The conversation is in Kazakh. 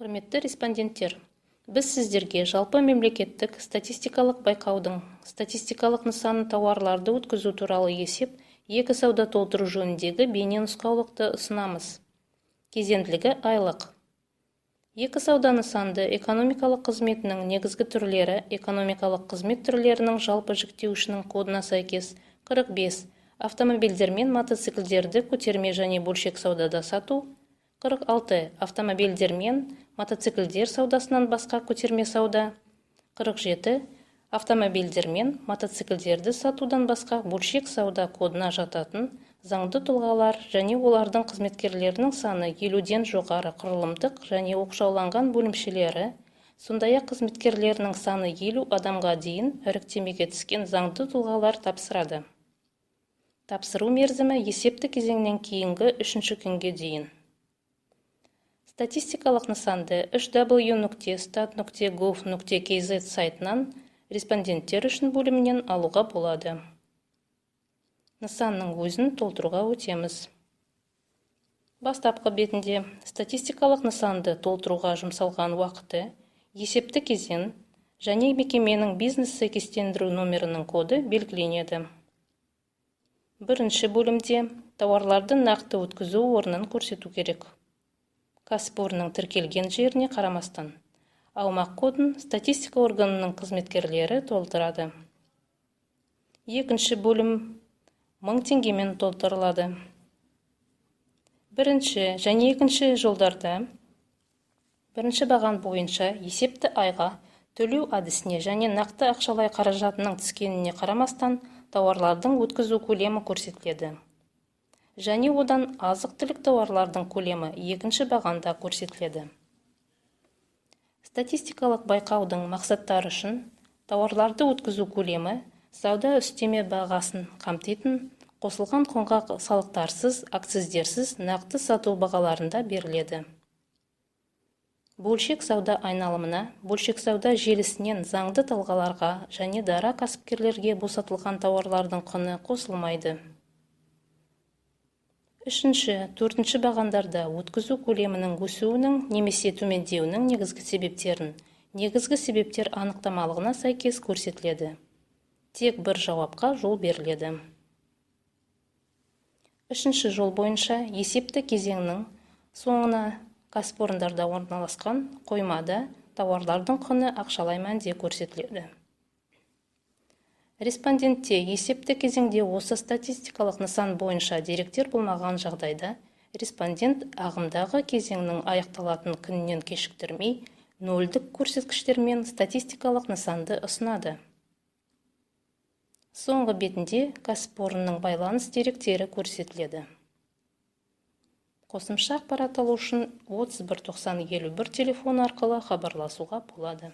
Құрметті респонденттер, біз сіздерге жалпы мемлекеттік статистикалық байқаудың статистикалық нысанын тауарларды өткізу туралы есеп екі сауда толтыру жөніндегі бейне нұсқаулықты ұсынамыз. Кезеңділігі айлық. Екі сауда нысанды экономикалық қызметінің негізгі түрлері экономикалық қызмет түрлерінің жалпы жіктеуішінің кодына сәйкес 45, автомобильдер мен мотоциклдерді көтерме және бөлшек саудада сату, 46, автомобильдер мен мотоциклдер саудасынан басқа көтерме сауда, 47, автомобильдер мен мотоциклдерді сатудан басқа бөлшек сауда кодына жататын заңды тұлғалар және олардың қызметкерлерінің саны 50-ден жоғары құрылымдық және оқшауланған бөлімшелері, сондай-ақ қызметкерлерінің саны 50 адамға дейін іріктемеге түскен заңды тұлғалар тапсырады. Тапсыру мерзімі есепті кезеңнен кейінгі үшінші күнге дейін. Статистикалық нысанды 3w.stat.gov.kz сайтынан респонденттер үшін бөлімінен алуға болады. Нысанның өзін толтыруға өтеміз. Бастапқы бетінде статистикалық нысанды толтыруға жұмсалған уақыты, есепті кезең және мекеменің бизнес сәйкестендіру номерінің коды белгіленеді. Бірінші бөлімде тауарларды нақты өткізу орнын көрсету керек. Кәсіпорынның тіркелген жеріне қарамастан, аумақ кодын статистика органының қызметкерлері толтырады. Екінші бөлім 1000 теңгемен толтырылады. Бірінші және екінші жолдарда бірінші баған бойынша есепті айға, төлеу әдісіне және нақты ақшалай қаражатының түскеніне қарамастан, тауарлардың өткізу көлемі көрсетіледі және одан азық-түлік тауарлардың көлемі екінші бағанда көрсетіледі. Статистикалық байқаудың мақсаттары үшін тауарларды өткізу көлемі сауда үстеме бағасын қамтитын қосылған құнға салықтарсыз, акциздерсіз нақты сату бағаларында беріледі. Бөлшек сауда айналымына бөлшек сауда желісінен заңды тұлғаларға және дара кәсіпкерлерге босатылған тауарлардың құны қосылмайды. Үшінші, төртінші бағандарда өткізу көлемінің өсуінің немесе төмендеуінің негізгі себептерін негізгі себептер анықтамалығына сәйкес көрсетіледі. Тек бір жауапқа жол беріледі. Үшінші жол бойынша есепті кезеңнің соңына кәсіпорындарда орналасқан қоймада тауарлардың құны ақшалай мәнде көрсетіледі. Респондентте есепті кезеңде осы статистикалық нысан бойынша деректер болмаған жағдайда, респондент ағымдағы кезеңнің аяқталатын күнінен кешіктірмей нөлдік көрсеткіштермен статистикалық нысанды ұсынады. Соңғы бетінде кәсіпорынның байланыс деректері көрсетіледі. Қосымша ақпарат алу үшін 31 90 51 телефон арқылы хабарласуға болады.